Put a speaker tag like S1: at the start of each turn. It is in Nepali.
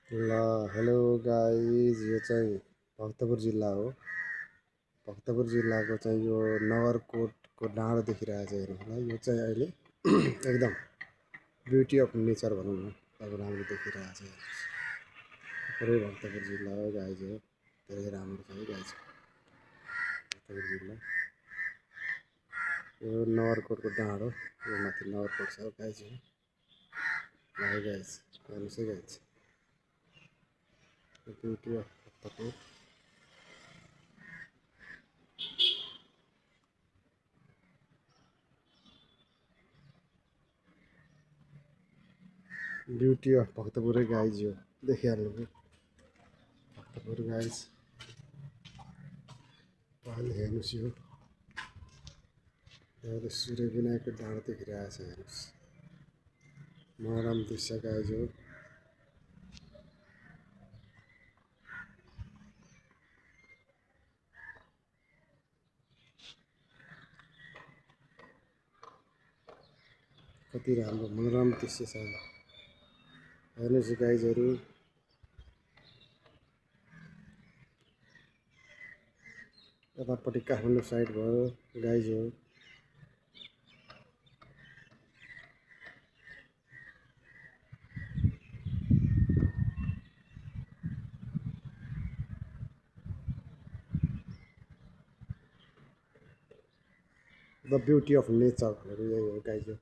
S1: ल हेलो गाइज, यो चाहिँ भक्तपुर जिल्ला हो। भक्तपुर जिल्लाको चाहिँ यो नगरकोटको डाँडो देखिरहेको छ हेर्नुहोस् ल। यो चाहिँ अहिले एकदम ब्युटी अफ नेचर भनौँ न, अब राम्रो देखिरहेको छ हेर्नुहोस्। पुरै भक्तपुर जिल्ला हो गाइज, हो धेरै राम्रो छ है गाइज भक्तपुर जिल्ला। यो नगरकोटको डाँडो, यो माथि नगरकोट छ गाइज। हो है गाइज, हेर्नुहोस् है guys, beauty of Bhaktapur. Beauty of भक्तपुरै गाइज, यो देखिहाल्नुभयो भक्तपुर गाइज। अहिले हेर्नुहोस्, यो अहिले सूर्य विनायकको डाँडो देखिरहेको छ हेर्नुहोस्। मनोरम दृश्य गाइज हो। कति राम्रो मनोरम दृश्य छ हेर्नुहोस् गाइजहरू। यतापट्टि काठमाडौँ साइड भयो गाइज हो। द ब्युटी अफ नेचर भनेर यही हो गाइज हो।